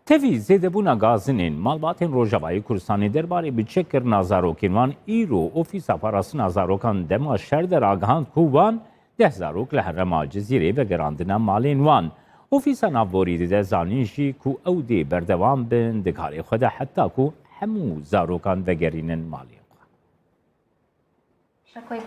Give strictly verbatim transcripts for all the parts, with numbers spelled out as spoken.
Tevî zêdebûna gazinên malbatên Rojavayê Kurdistanê derbarê biçekkirina zarokên wan, îro Ofîsa Parastina Zarokan dema şer de ragihand ku wan deh zarok li herêma Cizîrê vegerandine malên wan. Ofîsa Navborî dide zanîn jî ku ew dê berdewam bin di karê xwe de heta ku hemû zarokan vegerînin malên xwe.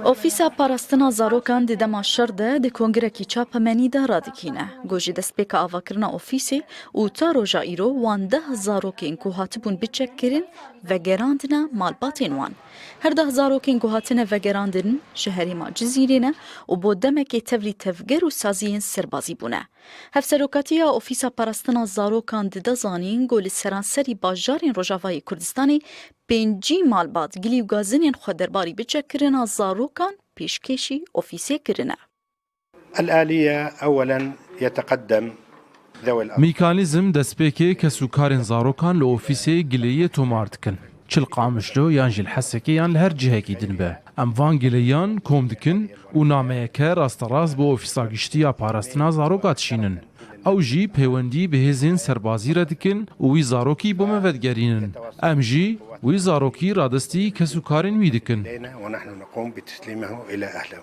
Ofîsa Parastina Zarokan di dema şer de di kongirekî çapemenî de radikîne. Ku ji destpêka avakirina ofîsê û ta roja îro wan deh zarokên ku hatibûn biçekkirin vegerandine malbatên wan. Her deh zarokên ku hatine vegerandin ji herêma Cizîrê ne û bo demekê tevlî tevger û saziyên serbazî bûne. Hevserokatiya Ofîsa Parastina Zarokan dide zanîn ku li seranserî bajarên Rojavayê Kurdistanê pêncî malbat gilî û gazinên xwe derbarî biçekkirina zarokan pêşkêşî ofîsê kirine. الآلية أولا يتقدم ذوي الأرحام. Mîkanîzm destpêkê kes û karên zarokan li ofîsê gileyiyê tomar dikin. Çi li Qamişlo yan jî li Hesekê yan li her cihekî din be. Em van gileyan kom dikin û nameyeke rasterast bo Ofîsa Giştî ya Parastina Zaroka dişînin. Ew jî peywendî bi hêzên serbazî re dikin û wî zarokî bo me vedigerînin. Em jî wî zarokî radestî kes û karên wî dikin. إلينا ونحن نقوم بتسليمه إلى أهله.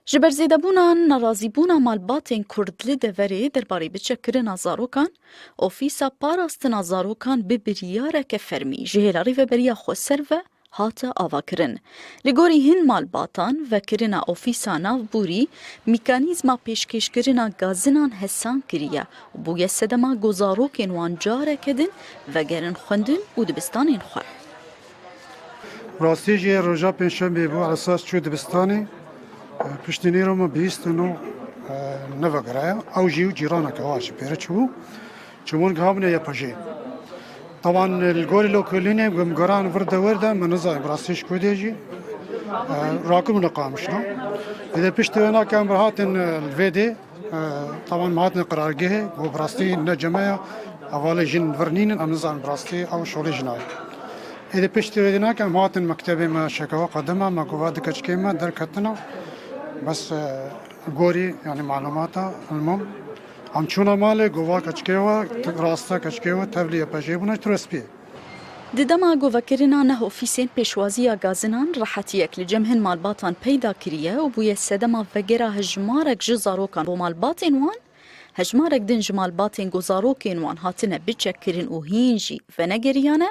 Ji ber zêdebûna nerazîbûna malbatên Kurd li deverê derbarê biçekkirina zarokan, Ofîsa Parastina Zarokan bi biryareke fermî ji hêla rêveberiya xweser ve hate avakirin. Li gorî hin malbatan, vekirina Ofîsa Navborî mîkanîzma pêşkêşkirina gazinan hesan kiriye û bûye sedema ku zarokên wan careke din vegerin xwendin û dibistanên xwe. Rastî jî roja pêncşembê bû, esas çû dibistanê. Piştî nîro me bihîstin û nevegiraya. Ew jî û cîraneke wa ji pêre çûbû. Çimûn giha bûne YPJ'ê. Teban li gorî lokolînê, em geran vir de wir de, me nizanî bi rastî ji ku dê jî. Rakibûne Qamişlo. Êdî piştî wê nake em hatin li vê dê. Teban me hatin qirargehê, got bi rastî ne cem me ya, hevalê jin vir nînin, em nizanin bi rastî ew şolê jina ye. Êdî piştî wê dî nake em hatin mektebê me şekewa qedime, me gova di keçikê me derketina. Bes gorî, yanî malûmata, ilmam. Em çûna malê, gova keçikê we, rast e keçikê we, tevlî YPJ'ê bûne, ji Tirespiyê. Di dema govekirina neh ofîsên pêşwaziya gazinan rehetiyek li cem hin malbatan peyda kiriye û bûye sedema vegera hejmarek ji zarokan bo malbatên wan, hejmarek din ji malbatên ku zarokên wan hatine biçekkirin û hîn jî venegeriyane,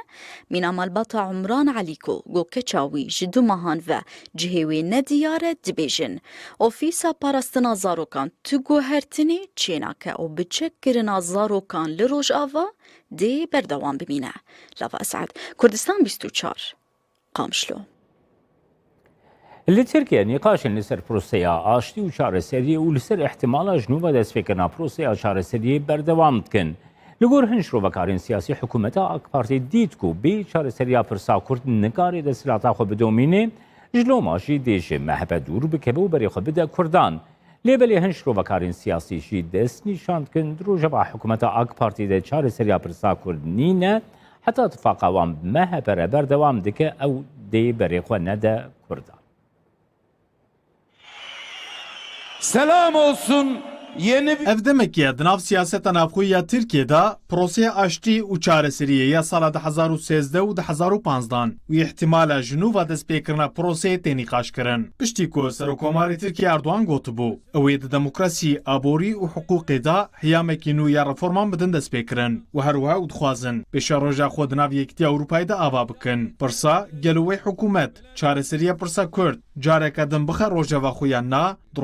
mîna malbata Umran Elîko ku keça wî ji du mehan ve cihê wê nediyar e, dibêjin, Ofîsa Parastina Zarokan tu guhertinê çênake û biçekkirina zarokan li Rojava dê berdewam bimîne. Lava Esad, Kurdistan bîst û çar, Qamişlo. Li Tirkiye nîqaşên li ser proseya aştî û çareseriyê û li ser ihtimala ji nû ve destpêkirina proseya çareseriyê berdewam dikin. Li gor hin şirovekarên siyasî, hikûmeta AK Partî dît ku bê çareseriya pirsa Kurd nikare desthilata xwe bidomîne, ji loma jî dê ji MHP dûr bikeve û berê xwe bide Kurdan. Lê belê hin şirovekarên siyasî jî dest nîşan dikin, di rojeva hikûmeta AK Partî de çareseriya pirsa Kurd nîne, heta tifaqa wan bi MHP re berdewam dike, ew dê berê xwe nede Kurdan. Selam olsun yeni bir Ev demekî ye di nav siyaseta navxweyî ya Tirkiyê de proseya aştî û çareseriyê ya sala du hezar û sêzdeh û du hezar û panzdan û îhtimala ji nû ve destpêkirina proseyê tê nîqaşkirin. Piştî ku Serokkomarê Tirkiyê Erdogan gotibû, ew ê di demokrasî, aborî û hiqûqê de heyamekî nû ya reforman bidin destpêkirin û her wiha ew dixwazin pêşeroja xwe di nav Yekîtiya Ewropayê de ava bikin. Pirsa, gelo wê hikûmet çareseriya pirsa Kurd careke din bixe rojeva xwe yan na?